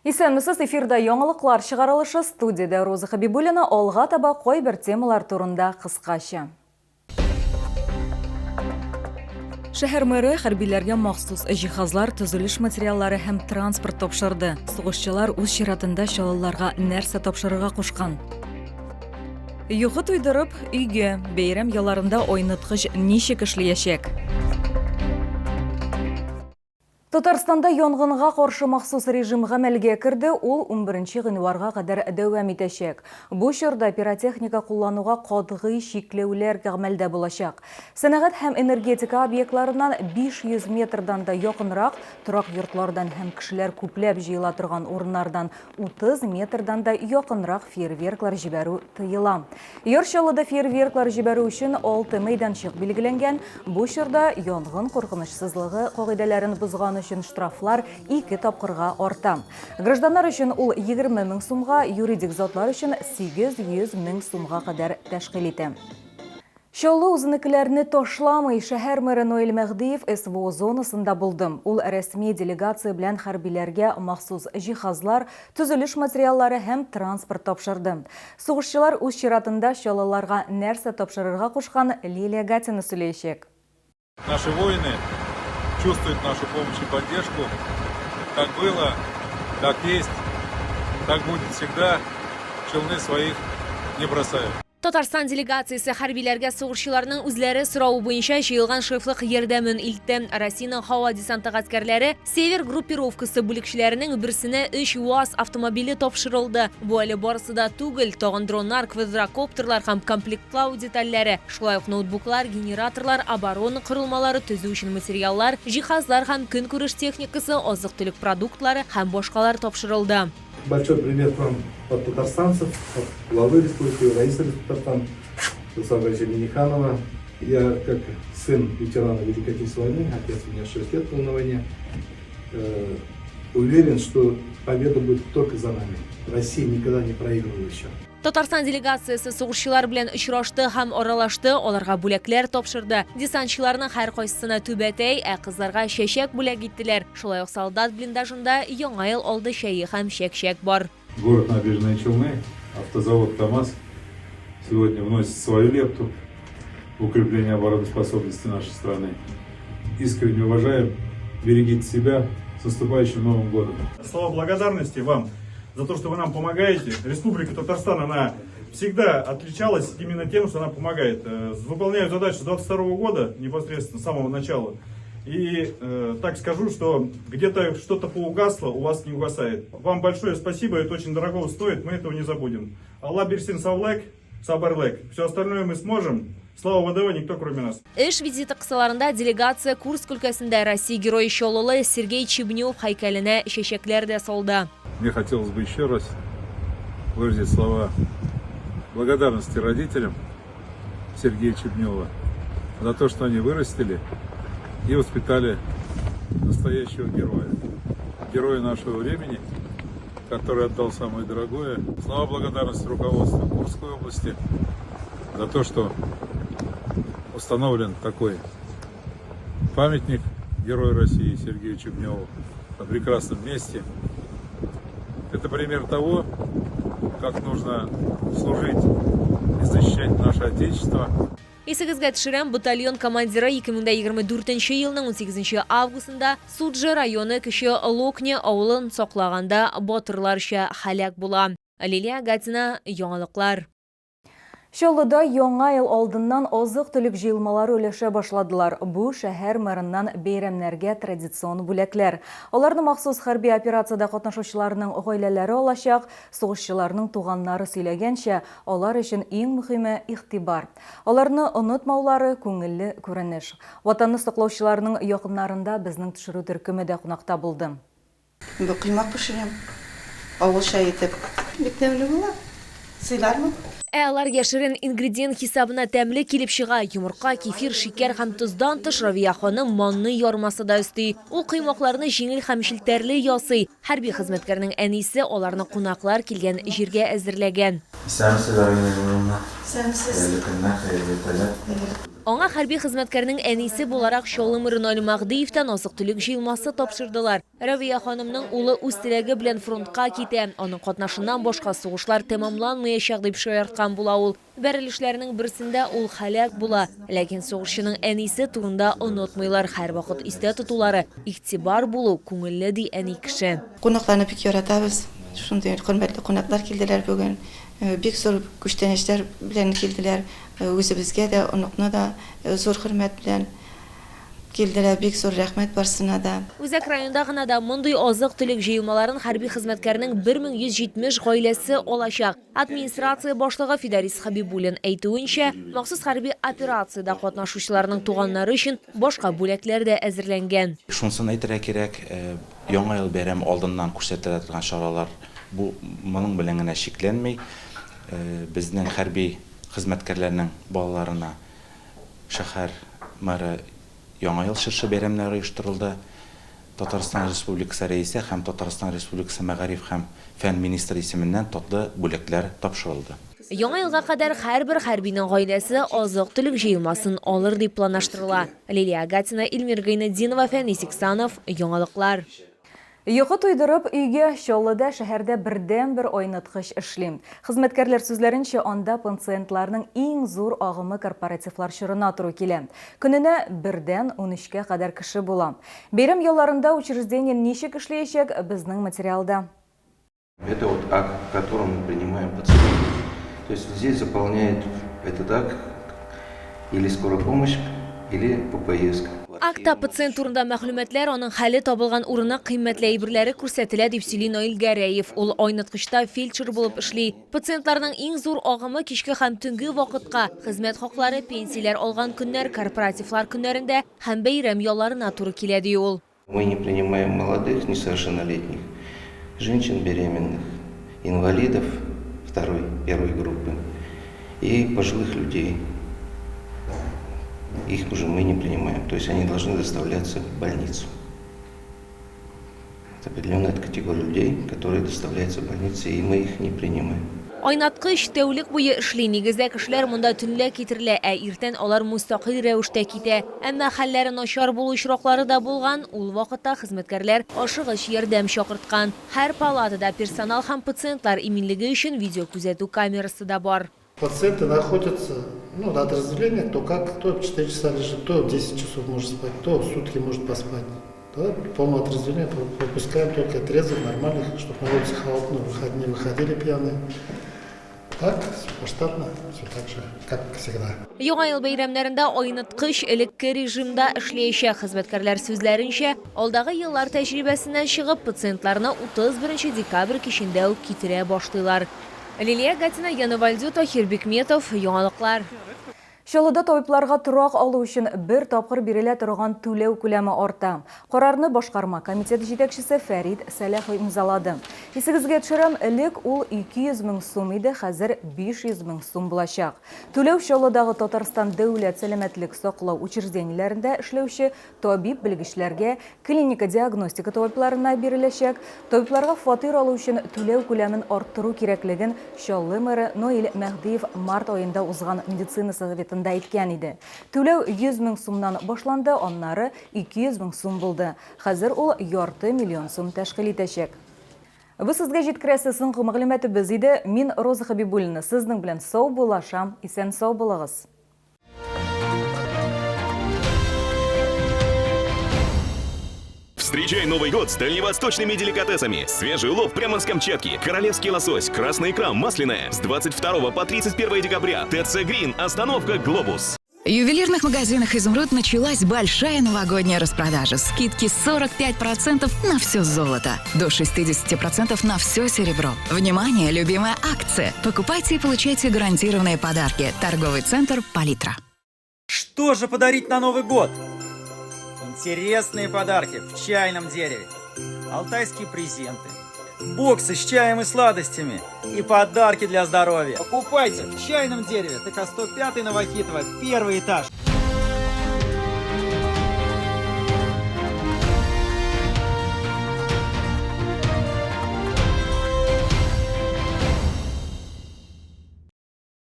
Исәнмесез, эфирда яңалыклар чыгарылышы, студиядә Роза Хабибуллина, алга таба кайбер темалар турында кыскача. Шәһәр мэры хәрбиләргә махсус җиһазлар, төзелеш материаллары һәм транспорт тапшырды. Сугышчылар үз чиратында чаллыларга нәрсә тапшырырга кушкан? Йокы туйдырып, өйгә. Бәйрәм ялларында айныткыч ничек эшлиячәк? Татарстанда янгынга каршы махсус режим гамәлгә керде, ул унберенче гыйнварга кадәр дәвам итәчәк. Бу чорда пиротехника куллануга катгый чикләүләр гамәлдә булачак. Сәнәгать һәм энергетика объектларыннан 500 метрдан да якынрак, торак йортлардан һәм кешеләр күпләп җыела торган урыннардан 30 метрдан да якынрак фейерверклар җибәрү тыела. Яр Чаллыда фейерверклар җибәрү өчен алты мәйданчык билгеләнгән. Бу чорда янгын куркынычсызлыгы кагыйдәләрен бозган өчен штрафлар ике тапкырга арта. Гражданнар өчен ул 20 мең сумга, юридик затлар өчен 800 мең сумга кадәр тәшкил итә. Чаллы үзенекеләрне ташламый. Шәһәр мэры Наил Мәһдиев СВО зонасында булды. Ул рәсми делегация белән хәрбиләргә махсус җиһазлар, төзелеш материаллары һәм транспорт тапшырды. Сугышчылар үз чиратында чаллыларга нәрсә тапшырырга кушкан, Лилия Гатина сөйләячәк. Наши воины чувствуют нашу помощь и поддержку. Так было, так есть, так будет всегда. Челны своих не бросают. Татарстан делегациясе хәрбиләргә сугышчыларның үзләре соравы буенча җыелган шефлык ярдәмен илтте. Россиянең һава десанты гаскәрләре Север группировкасы бүлекчеләренең берсенә өч УАЗ автомобиле тапшырылды. Бу әле барысы да түгел, тагын дроннар, квадрокоптерлар һәм комплектлау детальләре, шулай ук ноутбуклар, генераторлар, оборона корылмалары төзү өчен материаллар, җиһазлар һәм көнкүреш техникасы, азык-төлек продуктлары һәм башкалар тапшырылды. Большой привет вам от татарстанцев, от главы республики, Раиса Татарстан, Рустама Борисовича Минниханова. Я, как сын ветерана Великой Отечественной войны, отец у меня 6 лет был на войне, э, уверен, что победа будет только за нами. Россия никогда не проигрывала еще. Татарстан делегациясе сугышчылар белән очрашты һәм аралашты, аларга бүләкләр тапшырды. Десантчыларның һәркайсысына түбәтәй, ә кызларга чәчәк бүләк иттеләр. Шулай ук солдат блиндажында Яңа ел алды чәе һәм чәк-чәк бар. Город Набережные Челны, автозавод КАМАЗ сегодня вносит свою лепту в укрепление обороноспособности нашей страны. Искренне уважаем, берегите себя. С наступающим Новым годом! Слова благодарности вам за то, что вы нам помогаете. Республика Татарстан, она всегда отличалась именно тем, что она помогает. Э, выполняю задачу с 22 года, непосредственно с самого начала. И э, так скажу, что где-то что-то поугасло, у вас не угасает. Вам большое спасибо, это очень дорого стоит, мы этого не забудем. Алла бирсен саулык, сабырлык. Все остальное мы сможем. Слава ВДВ, никто кроме нас. Эш визиты кысаларында делегация Курск өлкәсендә Россия Герое Чаллылы Сергей Чебнев һәйкәленә чәчәкләр дә салды. Мне хотелось бы еще раз выразить слова благодарности родителям Сергея Чебнева за то, что они вырастили и воспитали настоящего героя. Героя нашего времени, который отдал самое дорогое. Слова благодарности руководству Курской области за то, что установлен такой памятник Герою России Сергею Чебневу на прекрасном месте. Это пример того, как нужно служить и защищать наше Отечество. Исегезгә төшерәм, батальон командиры 2024 елның 18 августында Суджа районы Кече Локня авылын саклаганда батырларча һәлак була. Лилия Гатина, Яңалыклар. Чаллыда Яңа ел алдыннан азык-төлек җыелмалары өләшә башладылар. Бу, шәһәр мэрыннан бәйрәмнәргә традицион бүләкләр. Аларны махсус хәрби операциядә катнашучыларның гаиләләре алачак. Сугышчыларның туганнары сөйләгәнчә, алар өчен иң мөхиме, игътибар. Аларны онытмаулары, күңелле күренеш. Ватанны саклаучыларның якыннарында безнең төшерү төркеме дә кунакта булды. Бу коймак пешерәм, авылча итеп. Бик тәмле була. Сыйлармын. Ә алар яшерен ингредиент хисабына тәмле килеп чыга. Йомырка, кефир, шикәр һәм тоздан тыш Равия ханым манный ярмасы да өсти. Ул коймакларны җиңел һәм челтәрле ясый. Хәрби хезмәткәрнең әнисе аларны кунаклар килгән җиргә әзерләгән. Исәнмесез, Равия Нәҗмулловна. Исәнмесез. Хәерле көннәр, хәерле иртәләр. Аңа хәрби хезмәткәрнең әнисе буларак Чаллы мэры Наил Мәһдиевтән азык-төлек җыелмасы тапшырдылар. Равия ханымның улы үз теләге белән фронтка китә, аның катнашыннан башка сугышлар тәмамланмаячак, дип шаярткан була ул. Бәрелешләрнең берсендә ул һәлак була. Ләкин сугышчының әнисе турында онытмыйлар, һәрвакыт истә тотулары, игътибар булу күңелле, ди әни кеше. Кунакларны бик яратабыз. Шундый хөрмәтле кунаклар килделәр бүген. Бик зур күчтәнәчләр белән килделәр. Үзебезгә дә, оныкны да зур хөрмәт белән. Килделәр, бик зур рәхмәт барсына да. Үзәк районда гына да мондый азык-төлек җыелмаларын хәрби хезмәткәрнең 1170 гаиләсе алачак. Администрация башлыгы Фидарис Хәбибуллин әйтүенчә, махсус хәрби операциядә катнашучыларның туганнары өчен башка бүләкләр дә әзерләнгән. Шунысын әйтергә кирәк, Яңа ел бәйрәме алдыннан күрсәтелә торган чаралар бу моның белән генә чикләнми. Безнең хәрби хезмәткәрләрнең балаларына Шәһәр мэры Яңа ел чыршы бәйрәмнәре оештырылды. Татарстан Республикасы Рәисе һәм Татарстан Республикасы мәгариф һәм фән министры исеменнән татлы бүләкләр тапшырылды. Яңа елга кадәр һәрбер хәрбинең гаиләсе азык-төлек җыелмасын алыр дип планлаштырыла. Лилия Агатина, Илмир Гыйнетдинова, Фәнис Иксанов, Яңалыклар. Йокы туйдырып, өйгә, Чаллыда шәһәрдә бердәнбер айныткыч эшли. Хезмәткәрләр сүзләренчә, анда пациентларның иң зур агымы корпоративлар чорына туры килә. Көненә бердән унөчкә кадәр кеше була. Бәйрәм ялларында учреждение ничек эшләячәк, безнең материалда. Это вот акт, в котором мы принимаем пациентов. То есть здесь заполняет этот акт или скорая помощь, или ППС. Актта пациент турында мәгълүматлар, аның хәле, табылган урыны, кыйммәтле әйберләре күрсәтелә, дип сөйли Наил Гәрәев. Ул айныткычта фельдшер булып эшли. Пациентларның иң зур агымы кичке һәм төнге вакытка, хезмәт хаклары, пенсияләр алган көннәр, корпоративлар көннәрендә һәм бәйрәм ялларына туры килә, ди ул. Мы не принимаем молодых, несовершеннолетних, женщин беременных, инвалидов второй, первой группы и пожилых людей. Их уже мы не принимаем, то есть они должны доставляться в больницу. Это определенная категория людей, которые доставляются в больницы, и мы их не принимаем. Айнаткыч тәүлек буе эшли. Нигездә кешеләр монда төнлә китерелә, ә иртән алар мөстәкыйль рәвештә китә. Әмма хәлләре начар булу очраклары да булган, ул вакытта хезмәткәрләр ашыгыч ярдәм чакырткан. Һәр палатада персонал һәм пациентлар иминлеге өчен видеокүзәтү камерасы да бар. Пациенты находятся, ну, от разделения, то как, то 4 часа лежит, то 10 часов может спать, то сутки может поспать. Да, полное отрезвление пропускаем только трезвых, нормальных, чтобы на улице холодно, не выходили пьяные. Так, все поштатно, все так же, как всегда. Яңа ел бәйрәмнәрендә айныткыч элекке режимда эшләячәк. Хезмәткәрләр сүзләренчә, алдагы еллар тәҗрибәсеннән чыгып, пациентларны 31 декабрь кичендә үк китерә башлыйлар. Лилия Гатина, Яна Вальдю, Таһир Бикметов, Яңалыклар. Чаллыда табибларга торак алу өчен бер тапкыр бирелә торган түләү күләме арта. Карарны башкарма комитет җитәкчесе Фәрит Сәлахов имзалады. Исегезгә төшерәм, элек ул 200 мең сум иде, хәзер 500 мең сум булачак. Түләү Чаллыдагы Татарстан дәүләт сәламәтлек саклау учреждениеләрендә эшләүче табиб-белгечләргә, клиника-диагностика табибларына биреләчәк. Табибларга фатир алу өчен түләү күләмен арттыру кирәклеген Чаллы мэры Наил Мәһдиев март аенда узган медицина советында әйткән иде. Түләү 100 мең сумнан башланды, аннары 200 мең сум булды. Хәзер ул ярты миллион сум тәшкил итәчәк. Бу сезгә җиткерәсе соңгы мәгълүматыбыз иде. Мин, Роза Хәбибуллина, сезнең белән саубуллашам. Исән-сау булыгыз! Встречай Новый год с дальневосточными деликатесами. Свежий улов прямо с Камчатки. Королевский лосось, красная икра, масляная. С 22 по 31 декабря. ТЦ Грин. Остановка Глобус. В ювелирных магазинах «Изумруд» началась большая новогодняя распродажа. Скидки 45% на все золото. До 60% на все серебро. Внимание, любимая акция. Покупайте и получайте гарантированные подарки. Торговый центр «Палитра». Что же подарить на Новый год? Интересные подарки в чайном дереве. Алтайские презенты. Боксы с чаем и сладостями. И подарки для здоровья. Покупайте в чайном дереве. ТК 105 Новохитово. Первый этаж.